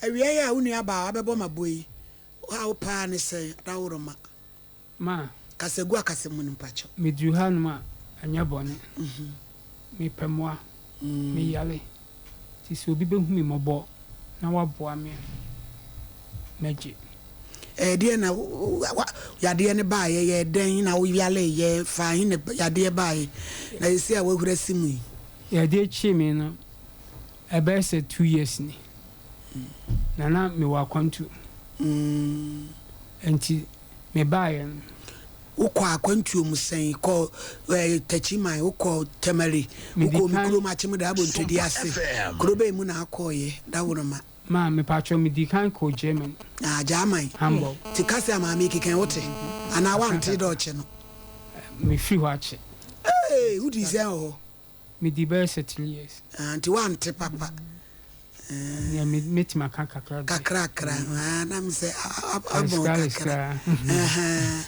Awia yi a wo nua baa wabɛbɔ m'aboa yi, wo haw paa ne sɛn? Adaworoma. Ma. Kasa gu akasa mu no mpakyɛw. Meduru hanom a, ɛnyɛ bɔne. Mepɛ mmoa. Meyare. Nti sɛ obi bɛhu me mmɔbɔ na waboa me a, mɛgye. Ɛdeɛn na yadeɛ no baeɛ? Yɛɛ dɛn na woyareeɛ? Faa he na yadeɛ baeɛ na seesei a woahuri asi mu yi? Yadeɛ kyee me no, ɛbɛyɛ sɛ 2 years ni. Na na mewɔ akwantuo. Nti mebaeɛ no. Wokɔ akwantuo mu sɛn? Kɔ Takyiman, wokɔ Tamale, Medi wokɔ me kan. kurom Akyem Abɔntwadi ase. Kuro bɛn mu na akɔɔyɛ, Daworoma? Ma mepatwɔ, medi kan kɔ Germany. Ah, German. Hamburg. Nti kasa a maame yi keka yi, wote? Anaa woante dɛ ɔkyɛ no? Mefiri hɔ akyɛ. Ee, wodii sɛn wɔ hɔ? Medi bɛyɛ sɛ 3 years. Ah, nti woante papa. Nea metumi aka kakra deɛ. Kakrakra. Ah, na me sɛ abɔn Ɛyɛ kakra. kakra.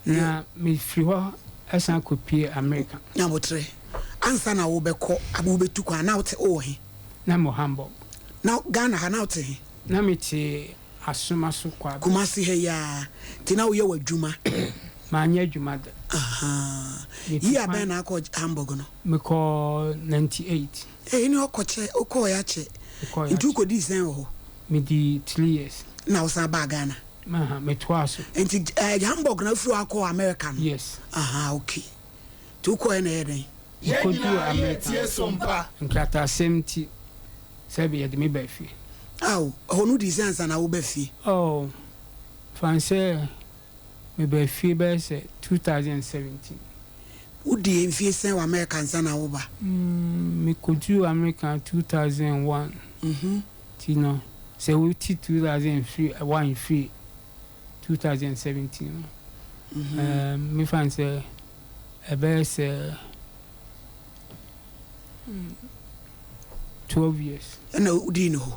Na mefiri hɔ ɛsan kɔpie America. Na abotrɛ. Ansa na wobɛkɔ, wobɛtu kwan, na wote wowɔ he? Na mewɔ Hamburg. Na Ghana ha, na wote he? Na mete Asoma so Kwabe. Kumasi ha yi ara. Nti na woyɛ w'adwuma? Manyɛ adwuma da. Ahaa. Metu Yi abɛn kwan. na akɔ Hamburg no? Mekɔɔ 98. Ee, ne ɔkɔkyɛ, wokɔɔ akyɛ. Mekɔɔ Nti akyɛ. wokɔdii sɛn wɔ hɔ? Medi 3 years. Na wosan baa Ghana? Aha, metoaa so. Nti Hamburg na wofiri hɔ akɔ America no? Yes. Aha, okay. Nti wokɔɛ na ɛyɛ dɛn? Yɛn Mekɔduu nyinaa America yɛretie no, Sompa. nkrataasɛm nti, sɛbe yɛde me baa fie. Aw, ɛhɔ no wodii sɛn ansa na woba fie? Oh, fan sɛ mebaa fie bɛyɛ sɛ 2017. Wodii mfie sɛn wɔ America ansa na woba? Mekɔduruu America 2001. Nti no, sɛ woti 2001 firi 2017 no, mefa no sɛ ɛbɛyɛ sɛ 12 years. Ɛna wodii no hɔ?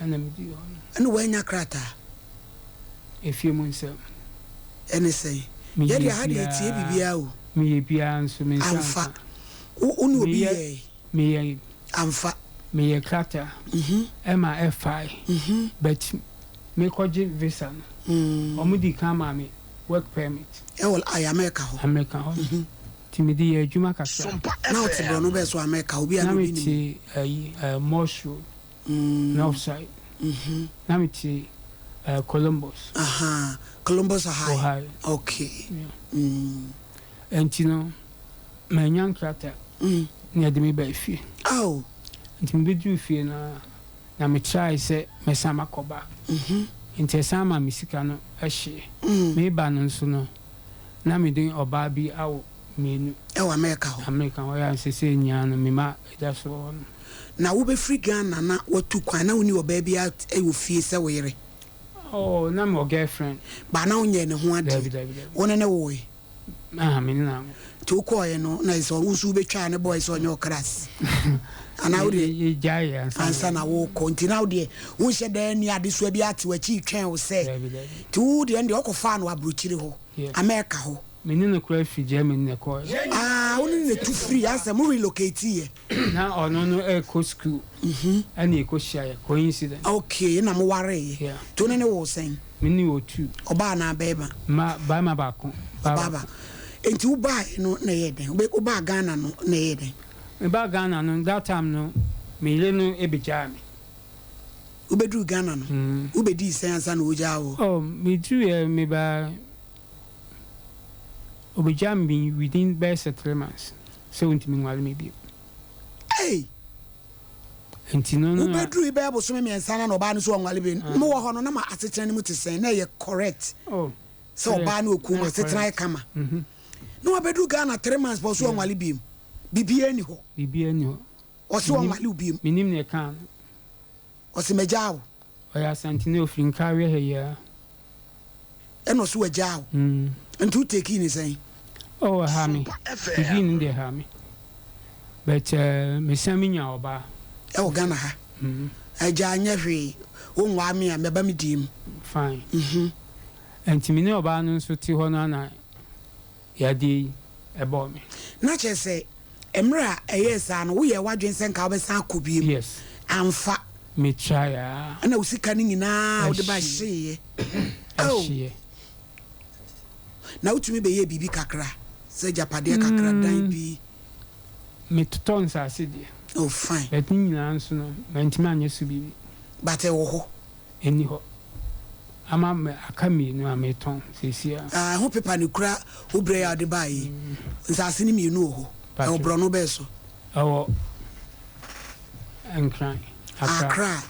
Ɛna medii hɔ no. Ɛna woanya krataa? Efie mu nsɛm. Ɛne sɛn? Meyɛ Yɛde ha deɛ tie biribiara o. Meyɛ biara nso me nsa Amfa. nka. Wo ne obi Meyɛ yɛe? meyɛ Amfa. Meyɛ krataa ɛma ɛfae, but mekɔgye visa no, ɔmo di kan maa me work permit. Ɛwɔ ayɛ America hɔ? America hɔ no. Nti mede yɛ adwuma kakra. Na wote borɔno bɛɛ so America obi a Na na obi nim? Mete ayi Morse Road, North Side. Na mete Columbus. Aha, Columbus, Ohio. Ohio. Okay. Yeah. Nti no, manya nkrataa na yɛde me baa fie. Aw. Nti mebɛduruu fie no a, na metrae sɛ mɛsan makɔ back. Nti ɛsan ma me sika no hyee. Meba no nso no, na mede ɔbaa bi awo mmienu. Ɛwɔ America hɔ? America hɔ, yeah, seesei nyinaa no, me mma da so wɔ hɔ no. Na wobɛfiri Ghana na woatu kwan, na wonni ɔbaa biara wɔ fie sɛ wo yere? Oh, na mewɔ girlfriend. But na wonyɛɛ ne ho adeɛ? Dabi, dabi, dabi. Wo ne no woe? Aha, me ne no anwo. Nti wokɔɔeɛ no, na ɛsɛ wo nso wobɛtwaa ne bɔɔe sɛ ɔnyɛ wo kras? Anaa wo deɛ? Yɛgyaeɛ ansa na. Ansa na wokɔ. Nti na wo deɛ wonhyɛ da nni adesoa bi ate w'akyi retwɛn wo sɛ. Dabi, dabi. Nti wo deɛ ɛndeɛ wokɔfaa no wɔ aburokyire hɔ, Yes. America hɔ. Me ne no koraa firi Germany na ɛkɔɔeɛ. Ah, wo ne no na ɛtu firii, asɛ mo relocate yɛ? Na ɔno no ɛrekɔ school ɛna yɛkɔhyiaeɛ, coincidence. Okay, ɛna mo wareeɛ. Yeah. Nti wo ne no woo sɛn? Me ne wɔ two. Ɔbaa anaa bɛɛma? Ma, barima baako, baa Ɔbaa baako. baako. Nti wo baeɛ no na ɛyɛɛ dɛn? Wobɛ, wobaa Ghana no na ɛyɛɛ dɛn? Mebaa Ghana no, that time no, me yere no bɛgyaa me. Wobɛduruu Ghana no, wobɛdii sɛn ansa na ɔregyaa wo? Oh, meduruiɛ, mebaa, ɔbɛgyaa me within bɛyɛ sɛ 3 months sɛ ɔntumi nware me bio. Ei! Nti no no. Wobɛdurui bɛyɛ bosome 3 no na ɔbaa no so ɔnware bio. Mowɔ hɔ no na ma asetena no mu te sɛn? Na ɛyɛ correct Oh, sɛ ɔbaa ne ɔkunu mu asetena yɛ kama? Na wabɛduru Ghana 3 months pɔ so ɔnware bio. Biribiara nni hɔ. Biribiara nni hɔ. Ɔse ɔnware wo bio. Menim nea ɛkaa no. Ɔse magyaa wo. Ɔyɛ Asanteni, ɔfiri Nkareɛ ha yi ara. Ɛna ɔse wagyaa wo. Nti wo take ne sɛn? Oh, ɛha me. Biribi no deɛ ɛha me. But mesan me nya ɔbaa. Ɛwɔ Ghana ha? Agya nyɛ hwee, wo nwaa me a mɛba me die mu. Fine. Nti me ne ɔbaa no nso te hɔ no ana yadeɛ yi ɛbɔɔ me. Na kyerɛ sɛ mmerɛ a ɛyɛɛ saa no woyɛɛ w'adwene sɛ nka wobɛsan akɔ biom? Yes. Amfa. Me try aa. Ɛna wo sika no nyinaa a wode ba hyeeɛ. Oh. Ɛhyeeɛ. Na wotumi bɛyɛɛ biribi kakra? Sɛ agyapadeɛ kakra, dan bi? Me totɔ nsaase deɛ. Oh fine. But ne nyinaa nso no, mantumi anyɛ so biribi. But ɛwɔ hɔ? Ɛnni hɔ. Ama me aka mienu a metɔn seesei ara. Ah, ɛho pepa no kura wo berɛ yi a wode baeɛ yi. Nsaase no mienu wɔ hɔ. Ɛwɔ borɔno bɛn so? Ɛwɔ Nkran, Accra. Accra.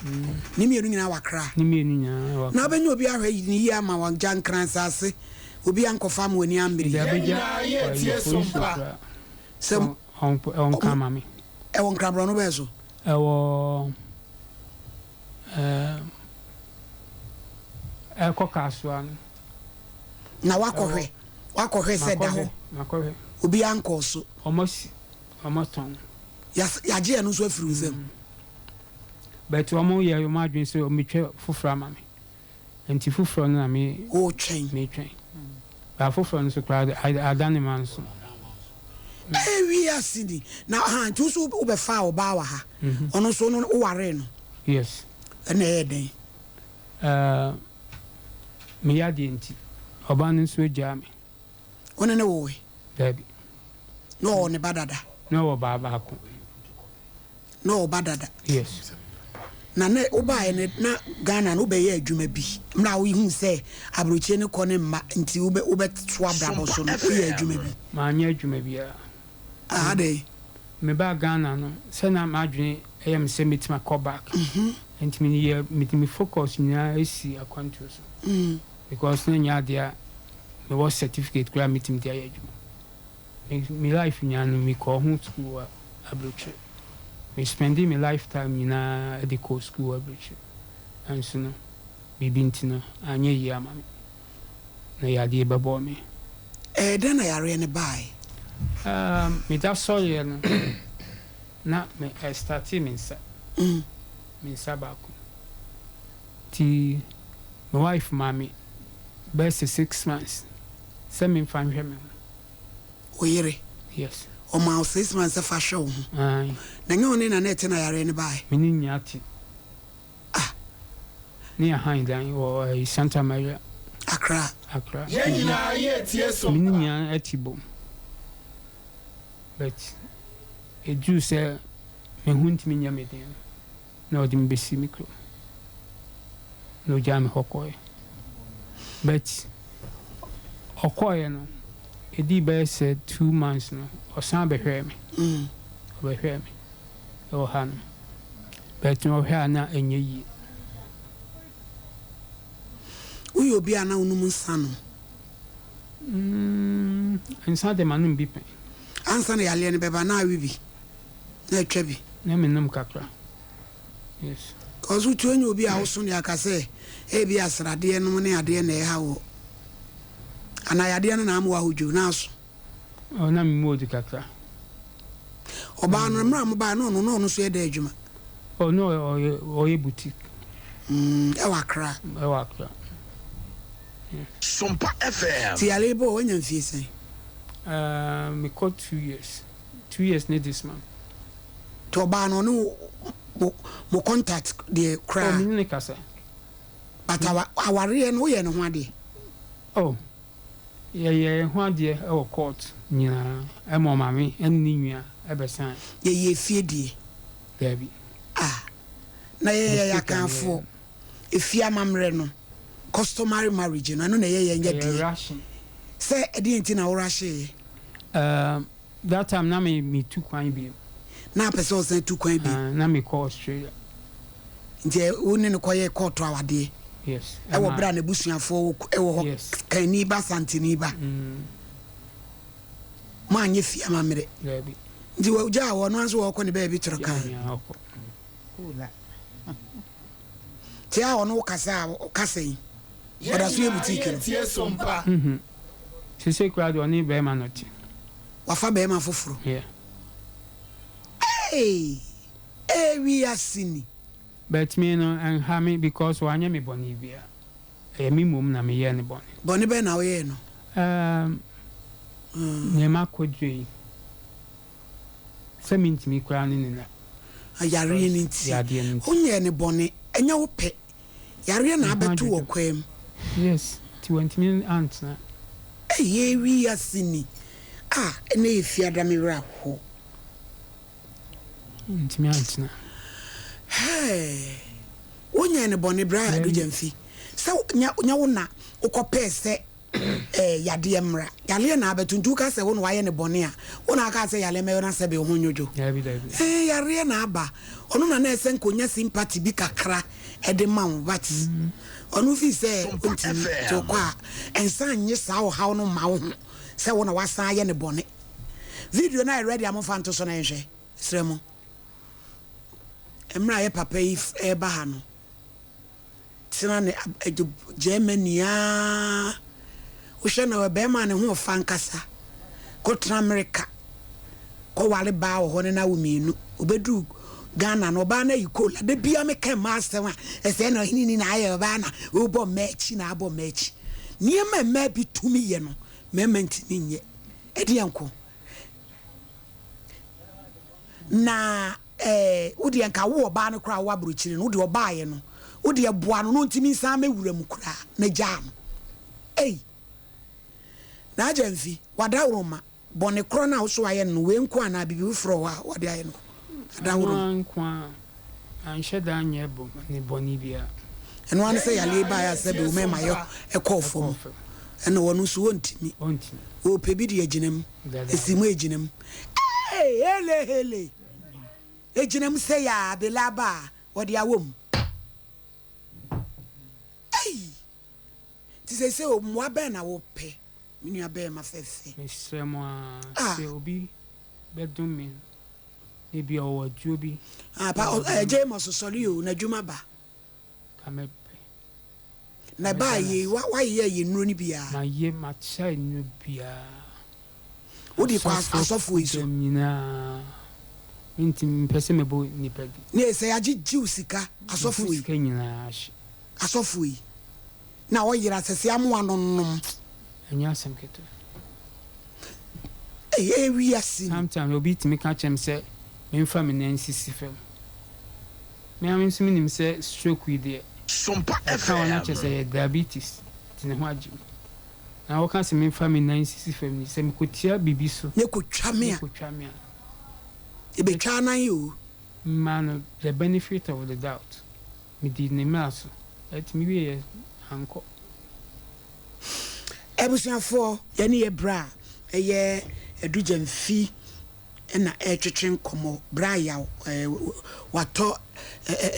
Ne mienu nyinaa wɔ Accra? Ne mienu nyinaa wɔ Accra. Na wobɛnya obi ahwɛ ne yie ama wo, agya Nkran nsaase, obi ankɔfa ama w'ani ammere yi. Mede abɛgya ɔyɛ polisi koraa. Sɛ Ɔnka ma me. Ɛwɔ Nkran borɔno bɛn so? Ɛwɔ. Ɛɛm, ɛkɔ Kasoa no. Na woakɔhwɛ? Woakɔhwɛ sɛ ɛda hɔ? Makɔhwɛ. Obiara nkɔɔ so? Wɔasi, wɔatɔn. Yɛas, yɛagye ɛno nso afiri wo nsam? But wɔyɛ wɔn adwene sɛ wɔbɛtwa foforɔ ama me. Nti foforɔ no na me. Woretwɛn? Meretwɛn. But foforɔ no nso koraa de, adane manso. Ɛɛ wiase ni. Na ha nti wo nso wobɛfaa ɔbaa wɔ ha. Ɔno nso no wowaree no? Yes. Ɛna ɛyɛɛ dɛn? Ɛɛ me yadeɛ nti, ɔbaa no nso agyaa me. Wo ne no woe? Daabi. Na ɔwɔ ne ba dada? Na ɔwɔ ba baako. Na ɔwɔ ba dada? Yes. Na na wobaeɛ no na Ghana no wobɛyɛ adwuma bi mmerɛ a wohuu sɛ aburokyire no kɔ ne mma nti wobɛ wobɛto abrabɔ so no woyɛ adwuma bi? Manyɛ adwuma biara. Ah adɛn? Mebaa Ghana no sɛ na m'adwene yɛ me sɛ mɛtumi akɔ back nti meyɛ mede me focus nyinaa si akwantuo so because na ɛnyɛ adeɛ a mewɔ certificate koraa a mɛtumi de ayɛ adwuma. Me me life nyinaa no me kɔɔ ho school wɔ abrokyire. Me spendee me life time nyinaa de kɔɔ school wɔ abrokyire. Nanso no biribi nti no anyɛ yie ama me na yadeɛ bɛbɔɔ me. Ɛyɛ dɛn na yareɛ no baae? Um, me da sɔreɛ no na me ɛstartee me nsa, me nsa baako. Nti me wife maa me bɛyɛ sɛ 6 months sɛ memfa nhwɛ me ho. Wo yere? Yes. Ɔmaa wo 6 months sɛ fa hwɛ wo ho? Ae. Na ɛnyɛ wo ne na na ɛte na yareɛ no baeɛ? Me ne nyinaa te. Ah. Ne yɛ han dan wɔ ɛyi Santa Maria. Accra. Accra. Yɛn nyinaa yɛ tie so Me ne mpa. nyinaa te bom. But ɛduru sɛ me ho ntumi nyɛ me den no, na ɔde me bɛsi me kurom. Na ɔgyaa me hɔ kɔeɛ. But ɔkɔeɛ no, ɛdii bɛyɛ sɛ 2 months no, ɔsan bɛhwɛɛ me. Ɔbɛhwɛɛ me ɛwɔ ha no. But na ɔhwɛ a na ɛnyɛ yie. Woyɛ obi a na wonom nsa nom? Nsa de manom bi pɛn. Ansa na yareɛ no bɛba na awe bi na atwa bi? Na menom kakra. Yes. Cause wotu anya obi a woso deɛ aka sɛ ebi asradeɛ nom ne adeɛ na ɛha wɔ anaa yadeɛ no na ama wahodwo na aso. Oh, na me mu odu kakra. Ɔbaa no mmerɛ a mobaeɛ no ɔno na ɔno nso yɛ dɛ adwuma? Oh, na ɔyɛ ɔyɛ boutique. Ɛwɔ Accra? Ɛwɔ Accra. Yeah. Sompa FM. Ti yare yi bɔ wanya mfie sɛn? Mekɔ 2 years. 2 years ne this month. Nti ɔbaa no ɔne wo mo contact deɛ koraa? Oh, me ne ne kasa. But awa awareɛ no woyɛ ne ho adeɛ? Oh, yɛyɛ ho adeɛ wɔ court nyinaa ɛma ɔmaame ɛne ne nua ɛbɛsan. Yɛyɛ efie deɛ? Daabi. Ah, na yɛyɛ Mistake a meyɛɛ Akanfoɔ. no. Efie amammerɛ no, customary marriage no, ɛno na ɛyɛ yɛn Ɛyɛ deɛ. rushing. Sɛ ɛdeɛn nti na wo rusheeɛ? Um, that time na me me tu kwan bio. Na apɛ sɛ ɔsan tu kwan bio? Ah, na me kɔ Australia. Nti wo ne no kɔyɛɛ kɔɔto awadeɛ? Yes. Ɛwɔ berɛ a n'abusuafoɔ wɔ hɔ? Yes. Kanni ba Santini ba? Mo anyɛ fie amammerɛ? Daabi. Nti wɔgyaa wɔ ɔno ara nso wɔkɔ ne baabi toro kan? Gyaa me a ɔkɔ. Nti a ɔno wo kasa a ɔkasa yi ɔda so yɛ boutique no? Mhm. Sesei koraa deɛ ɔne bɛrima no te. Wafa bɛrima foforɔ? Yeah. Eii! Ee wiase ni. But me no ɛnha me because wanyɛ me bɔne biara. Ɛyɛ me mmom na meyɛɛ no bɔne. Bɔne bɛn na woyɛɛ no? Erm, nea makɔduru yi, sɛ mentumi koraa ne no nna. Yareɛ no nti. Yadeɛ no nti. Wonyɛɛ no bɔne, ɛnyɛ wo pɛ. Yareɛ na abɛto wɔ kwaa mu. Yes, nti wantumi antena. Ei yɛ wiase ni ah ɛnɛ yɛ fiada me werɛ aho. Wantumi antena. Hey wonyɛɛ no bɔne bra Adu Gyamfi sɛ nyɛ wo na wokɔ pɛɛ sɛ eh yadeɛ mmra yareɛ na abɛto nti woka sɛ wo na wayɛ no bɔne a wo na aka sɛ yareɛ mɛyɔ na sɛbe wo ho nnwodwo Daabi daabi. Eh yareɛ na aba ɔno na na ɛsɛ nka onya sympathy bi kakra de ma wo but ɔno fii sɛ ɔntumi nti ɔkɔ a nsan nnye saa ɔhaw no mma wo ho sɛ wo na wasan ayɛ no bɔne. Video no ayɛ ready a momfa nto so na yɛnhwɛ mesrɛ mo. Mmerɛ a yɛ papa yi reba ha no tena ne Germany aa wohwɛ no ɔyɛ bɛrima a ne ho ɔfa ankasa kɔtena America kɔware baa wɔ hɔ ne no awo mienu obɛduru Ghana no ɔbaa no ayi kola da bia meka mmaa asɛm a ɛsɛ na ɔhene ni na ayɛ ɔbaa na wobɔ mmaa akyi na abɔ mmaa akyi nneɛma mmaa bi tumi yɛ no mmarima ntumi nyɛ ɛdeɛ nko na eh, wo deɛ nka wo ɔbaa no koraa wo aburokyire no wo deɛ ɔbaayɛ no wo deɛ boa no na ɔntumi nsan mɛwura mu koraa na gyaa no ei na agya mfi wadaworoma bɔne korɔ no a wo so wayɛ no no wei nko anaa biribi foforɔ wɔ hɔ a wɔde ayɛ no Ɛno ara nko ara, manhyɛ da anyɛ ne bɔne biara. Ɛno ara ne sɛ yareɛ yi baeɛ a sɛbe wo mɛma yɛ ɛkɔɔ fam ɛna wɔn nso wɔntumi wɔpɛ bi de agyina mu ɛsi mu ɛgyina mu ee hele hele ɛgyina mu sɛ yɛ abela aba a wɔde awɔ mu ei nti sɛ sɛ mmoa bɛn na wopɛ Me nua bɛɛma fɛfɛ. Mesrɛ mo aa sɛ obi bɛdom me na ebia ɔwɔ aduro bi. Ah pa ɔ eh James sɔre o na adwuma ba. Ka mɛpɛ. Na ɛbaa yei wa wayeyɛ yɛ nnuro no bi aa. Mayɛ makyɛ nnuro biaa. Wode kɔ asɔfoɔ yi so. Dɛm nyinaa mentimi mpɛ sɛ mɛbɔ nipa din. Ne sɛ yɛagye gye wo sika asɔfoɔ yi. Mpo sika nyinaa ahye. Asɔfoɔ yi. Na ɔyera sɛsɛ amoa no nom. Ɛnyɛ asɛm ketewa. Ei ɛyɛ wiase ni. Sometimes obi tumi ka kyerɛ me sɛ memfa me nan nsisi fam. Me ara me nso menim sɛ stroke yi deɛ Sompa ɛka wo na FM. kyerɛ sɛ ɛyɛ diabetes nti ne ho agye me. Na woka sɛ memfa me nan nsisi fam yi sɛ mekɔtia biribi so Na ɛkɔtwa me na a. ɛkɔtwa me a. Ɛbɛtwa anan o. Mema no the benefit of the doubt. Medii ne mmara so, but mewieɛ ankɔ. Abusuafoɔ, yɛne yɛ bra a ɛyɛ Adu Gyamfi na ɛretwetwe nkɔmmɔ. Bra Yaw, watɔ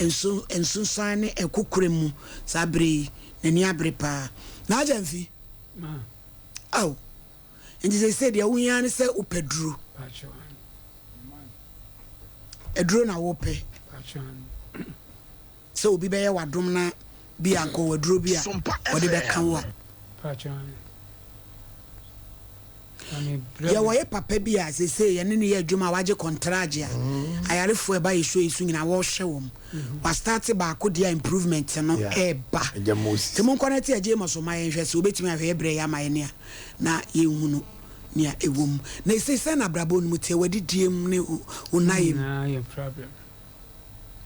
nso nsunsuan ne ɛkokorɛ mu saa berɛ yi, n'ani abere paa. Naa Gyamfi, ao, nti seisei deɛ wohia ara ne sɛ wopɛ duro. Aduro na wopɛ. Sɛ obi bɛyɛ w'adom na bi a nka ɔwɔ aduro bi a ɔde bɛka wo a. Yɛwɔ yɛ papa bi a seesei yɛne no yɛ adwuma a wagye kɔntragye a ayarefoɔ a ɛba yɛ show yi so nyinaa wɔhwɛ wɔn. Wastarte baako deɛ a improvement no ɛreba. Nti monkɔ na te agye Amos ma yɛnhwɛ sɛ obɛtumi ahwɛ yɛ berɛ yi ama yɛn a na yɛnhunu nea ɛwɔ mu. Na ɛsei sɛn na abrabɔ no mu teɛ, w'adidie mu ne wo nnaeɛ mu? Nyinaa yɛ problem.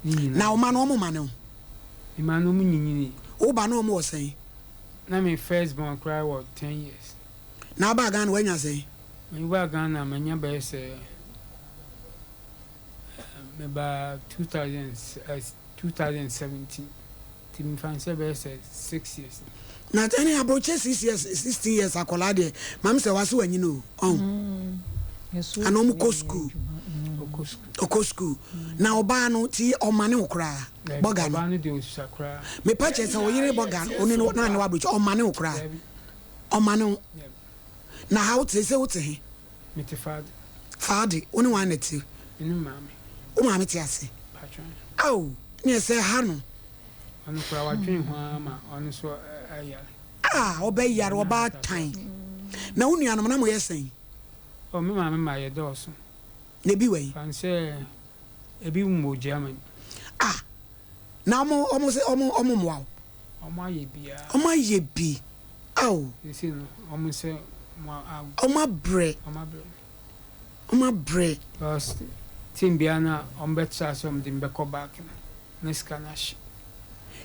Ne nyinaa. Na wo mma no wɔn mma ne wo? Me mma no wɔn nyinyinii. Wo ba no wɔn wɔ sɛn? Na me first born koraa wɔ ten years. Na wobaa Ghana woanya sɛn? Me baa Ghana manya bɛyɛ sɛ me baa 2017 nti mefa no sɛ bɛyɛ sɛ six years ni. Na ɛne aburokyɛ six years sixteen years akwadaa deɛ maame sɛ wase wanyini o ɔn ana ɔmo kɔ school ɔkɔ school na ɔbaa no ti ɔma ne ho koraa bɔga no ɔbaa no deɛ osua koraa mepa kyɛ sɛ ɔyere bɔga no ɔne no na ne waburokyɛ ɔma ne ho koraa ɔma ne ho na ha wote sɛ wote he mete faade faade wo ne wan na te me ne maame wo maame te ase ao ne ɛsɛ ha no Ɔno koraa wadwene ho ara ma ɔno nso ayare. Ah ɔbɛyare ɔbaatan. Na wo nuanom na moyɛ sɛn? Oh me maame ma yɛdɔɔso. Na ebi wɔ he? Fa no sɛ ebi wɔ Germany. Ah na ɔmo ɔmo se ɔmo ɔmo mmoa wo? Ɔmo ayɛ bi aa. Ɔmo ayɛ bi ao. Seesei no ɔmo sɛ ɔmo a. Ɔmo abrɛ. Ɔmo abrɛ. Ɔmo abrɛ. Because. Team biara no a ɔmo bɛ tra sɛ ɔmo de me bɛkɔ back no na sika no ahye.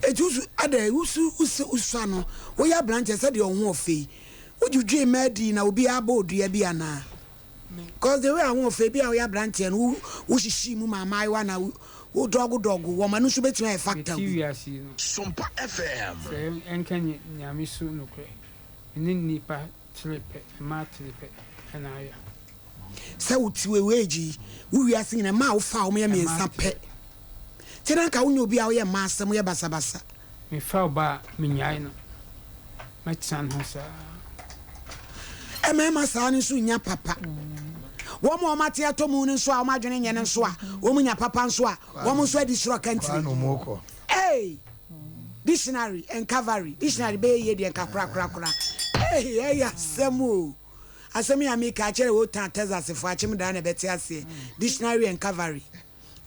Eti wosu adɛn wosu wose wosua no woyɛ abranteɛ sɛdeɛ wo ho ɔfɛ yi wodwudwee mmaa dii na obiara bɔɔ dua bi anaa cause the way a ho ɔfɛ bi a woyɛ abranteɛ no wo wohyihyii mu ma mmaayewa na wo dɔgo dɔgo wɔn ɛno nso bɛtumi ayɛ factor Mete bi. wiase yi no Sompa FM. sɛ ɛnka Nyame so nokorɛ me ne nnipa tere pɛ mmaa tere pɛ na ayɛ. Sɛ wo te wɔ age yi wo wiase nyina mmaa a wo fa a wɔn yɛ Mmaa miensa tere pɛ nti na nka wo nyɛ obi a wo yɛ mmaa asɛm wo yɛ basabasa. Me fa ɔbaa a me nyae no mɛ tena ne ho saa. Mmarima saa no nso nnya papa. Wɔn a wɔate atɔ mu no nso a wɔn adwene nyɛ no nso a wɔn nya papa nso a wɔn nso adi soro kantire. Hey! Dictionary and Cavalry dictionary bɛyɛ yie deɛ nka korakorakora. Hey! Ɛyɛ asɛm o. Asɛm yi a meka akyerɛ wo tan Texas fo akyem daa na ɛbɛte aseɛ. Dictionary and Cavalry.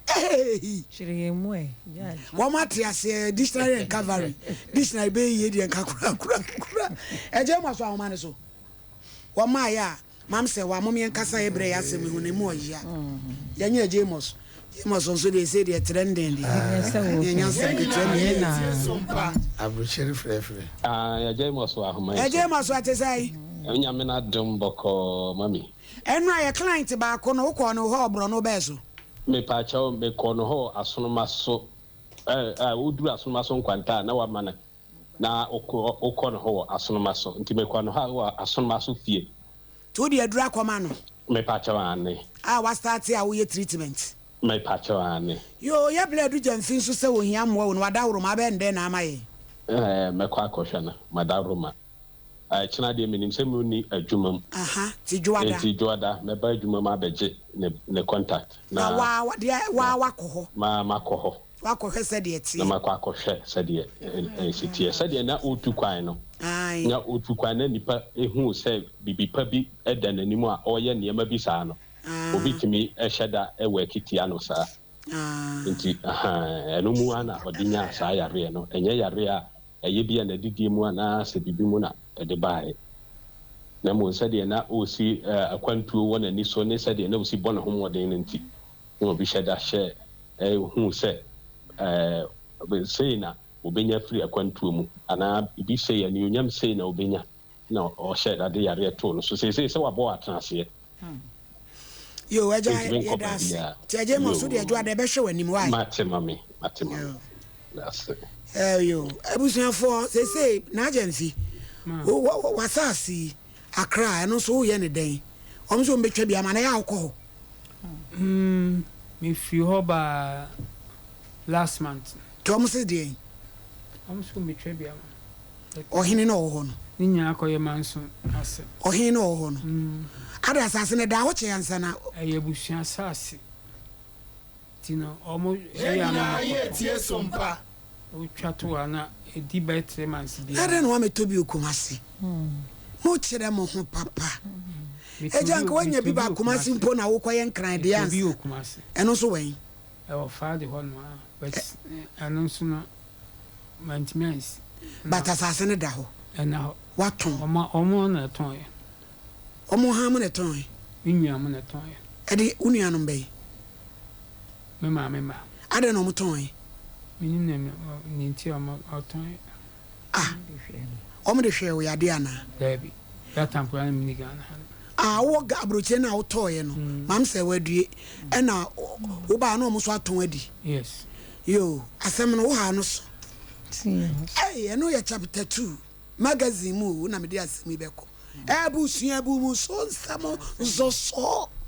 Hey! Kyerɛ yɛn mu ɛ, Judge. Wɔn ate aseɛ dictionary and cavalry dictionary bɛyɛ yie deɛ nka kora kora kora ɛgye mu aso ahoma no so wɔn maa yɛ a mam sɛ wɔn amom yɛn kasa yɛ brɛ yɛ asɛm ho na emu ɔyea yɛnyɛ ɛgye mu so gye mu so nso deɛ ɛsɛ deɛ trending deɛ yɛn nyɛ asɛm ketewa mi yɛ Aburokyire frɛfrɛ. Ah, yɛgye mu so ahoma yi so. Ɛgye mu so ate sɛ. Nyame na dom bɔkɔɔ mami. Ɛnu a yɛ client baako no wokɔɔ no hɔ ɔborɔ no bɛɛ so. Mepaakyɛw, mekɔ no hɔ Asonoma so. Woduru Asonoma so nkwanta a na wama no na wokɔ no hɔ wɔ Asonoma so. Nti mekɔ no hɔ wɔ Asonoma so fie. Nti wode aduru akɔma no? Mepaakyɛw, aane. A wastarte a woyɛ treatment? Mepaakyɛw, aane. Yoo, yɛ blɛ adu Gyamfi nso sɛ ohia mmoa o, na wadaworoma abɛyɛ no dɛn na ama yɛn? Ɛɛ, mɛkɔ akɔhwɛ no, madaworoma. Ɛkyena deɛ menim sɛ monni adwuma mu. Aha, nti Dwoada. Nti Dwoada, mɛba adwuma mu abɛgye ne ne contact. Na waa deɛ waa wakɔ hɔ. Maa makɔ hɔ. Wakɔhwɛ sɛdeɛ ɛteɛ. Na makɔ akɔhwɛ sɛdeɛ ɛsi teɛ. Sɛdeɛ na ɔretu kwan no. Ae. Na ɔretu kwan na nnipa huu sɛ biribi pa bi da n'anim a ɔreyɛ nneɛma bi saa no, obi tumi hyɛ da wɛɛke tia no saa. Nti ahaa, ɛno mu ara na ɔde nyaa saa yareɛ no. Ɛnyɛ yareɛ a ɛyɛ bi a n'adidie mu anaa sɛ biribi mu na ɛde baeɛ, na mmom sɛdeɛ na ɔresi akwantuo wɔ n'ani so ne sɛdeɛ na ɔsi bɔ ne ho mmɔden no nti na obi hyɛ da hyɛɛ huu sɛ sei na ɔbɛnya afiri akwantuo mu anaa biribi sei, animuonyam sei na ɔbɛnya. Na ɔhyɛɛ da de yareɛ too no so. Seesei sɛ wabɔ atenaseɛ. Yo, agya Ntumi nkɔ yɛda ase. baabiara. Nti agya ma so deɛ Yo. adwo ada ɛbɛhwɛ w'anim why? Mate mame, mate mame. Yo. Dase. Eh, yo, abusuafoɔ seesei n'agya mfi Ma. wo wo wo w'asaase yi Accra ɛno nso woyɛ ne dɛn? Wɔn nso wɔn bɛtwa bi ama na ɛyɛ a wokɔ hɔ? Mm, mefiri hɔ baa last month. Nti wɔn se deɛn? Wɔn nso wɔn bɛtwa bi ama. Ɔhene no a ɔwɔ hɔ no. Ne nyinaa kɔyɛ manso asɛm. Ɔhene no a ɔwɔ hɔ no. Ada asase no ɛdaa hɔ kyɛe ansa na. Ɛyɛ abusua asase nti no ɔmo Yɛn ɛyɛ a na nyinaa ɔmo yɛ kɔtɔ. tie sompa. Wotwa to a na ɛdi bɛyɛ 3 months Na biara. adɛn na woammɛtɔ bi wɔ Kumasi? Mokyerɛ mo ho papa. Metɔ Agya bi anka wɔ woanya metɔ bi bi ba wɔ Kumasi Kumasi. mpo na wokɔyɛ Nkran deɛ Metɔ bi ansa. wɔ Kumasi. Ɛno nso wɛn? Ɛwɔ Faade hɔ nom a but ɛno nso no mantumi ansi. But asase no da hɔ. Ɛna hɔ. Watɔn. Ɔmo ɔmo na ɛtɔn yɛ. Ɔmo han mo na ɛtɔn yɛ. Me nua mo na ɛtɔn yɛ. Ɛde wo nuanom bɛyi. Me maame ma. Adɛn na ɔmo tɔn yɛ? Menim na ne nti a ɔmo ɔtɔn yɛ. Ah, ɔmo de hwɛɛ wo yadeɛ anaa? Daabi, that time koraa na menni Ghana ha no. Ah, wowɔ aburokyire no a wotɔɔeɛ no, maame sɛ wadue, ɛna wobaa na ɔmo nso atɔn adi. Yes. Yoo, asɛm no wo haa no so. Ei, ɛno yɛ chapter 2 magazine mu o, na mede asɛm yi bɛkɔ. Abusua bu mu so nsɛm nso so.